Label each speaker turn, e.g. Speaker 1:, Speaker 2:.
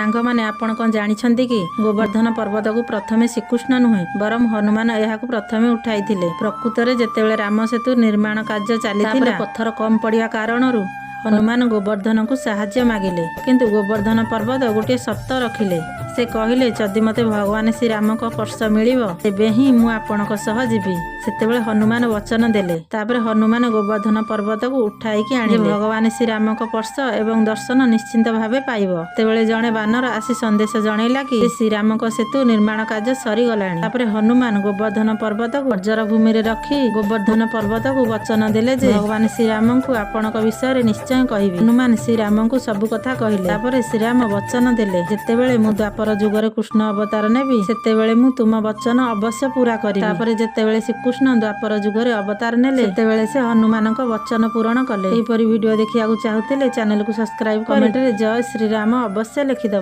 Speaker 1: ସାଙ୍ଗମାନେ, ଆପଣ କଣ ଜାଣିଛନ୍ତି କି ଗୋବର୍ଦ୍ଧନ ପର୍ବତକୁ ପ୍ରଥମେ ଶ୍ରୀକୃଷ୍ଣ ନୁହେଁ, ବରଂ ହନୁମାନ ଏହାକୁ ପ୍ରଥମେ ଉଠାଇଥିଲେ। ପ୍ରକୃତରେ ଯେତେବେଳେ ରାମ ସେତୁ ନିର୍ମାଣ କାର୍ଯ୍ୟ ଚାଲିଥିଲା, ପଥର କମ୍ ପଡ଼ିବା କାରଣରୁ ହନୁମାନ ଗୋବର୍ଦ୍ଧନଙ୍କୁ ସାହାଯ୍ୟ ମାଗିଲେ। କିନ୍ତୁ ଗୋବର୍ଦ୍ଧନ ପର୍ବତ ଗୋଟିଏ ସର୍ତ୍ତ ରଖିଲେ। ସେ କହିଲେ, ଯଦି ମୋତେ ଭଗବାନ ଶ୍ରୀରାମଙ୍କ ସ୍ପର୍ଶ ମିଳିବ, ତେବେ ହିଁ ମୁଁ ଆପଣଙ୍କ ସହ ଯିବି। ସେତେବେଳେ ହନୁମାନ ବଚନ ଦେଲେ। ତାପରେ ହନୁମାନ ଗୋବର୍ଦ୍ଧନ ପର୍ବତକୁ ଉଠାଇକି ଆଣିଲେ, ଭଗବାନ ଶ୍ରୀରାମଙ୍କ ସ୍ପର୍ଶ ଏବଂ ଦର୍ଶନ ନିଶ୍ଚିନ୍ତ ଭାବେ ପାଇବ। ସେତେବେଳେ ଜଣେ ବାନର ଆସି ସନ୍ଦେଶ ଜଣେଇଲା କି ଶ୍ରୀରାମଙ୍କ ସେତୁ ନିର୍ମାଣ କାର୍ଯ୍ୟ ସରିଗଲାଣି। ତାପରେ ହନୁମାନ ଗୋବର୍ଦ୍ଧନ ପର୍ବତକୁ ବଜ୍ର ଭୂମିରେ ରଖି ଗୋବର୍ଦ୍ଧନ ପର୍ବତକୁ ବଚନ ଦେଲେ ଯେ ଭଗବାନ ଶ୍ରୀରାମଙ୍କୁ ଆପଣଙ୍କ ବିଷୟରେ ନିଶ୍ଚୟ କହିବି। ହନୁମାନ ଶ୍ରୀରାମଙ୍କୁ ସବୁ କଥା କହିଲେ। ତାପରେ ଶ୍ରୀରାମ ବଚନ ଦେଲେ, ଯେତେବେଳେ ମୁଁ ଦ୍ୱାପର ଯୁଗରେ କୃଷ୍ଣ ଅବତାର ନେବି, ସେତେବେଳେ ମୁଁ ତୁମ ବଚନ ଅବଶ୍ୟ ପୁରା କରିବି। ତାପରେ ଯେତେବେଳେ ଶ୍ରୀକୃଷ୍ଣ ଦ୍ୱାପର ଯୁଗରେ ଅବତାର ନେଲେ, ସେତେବେଳେ ସେ ହନୁମାନଙ୍କ ବଚନ ପୂରଣ କଲେ। ଏହିପରି ଭିଡିଓ ଦେଖିବାକୁ ଚାହୁଁଥିଲେ ଚ୍ୟାନେଲକୁ ସବସ୍କ୍ରାଇବ, କମେଣ୍ଟରେ ଜୟ ଶ୍ରୀରାମ ଅବଶ୍ୟ ଲେଖିଦେବ।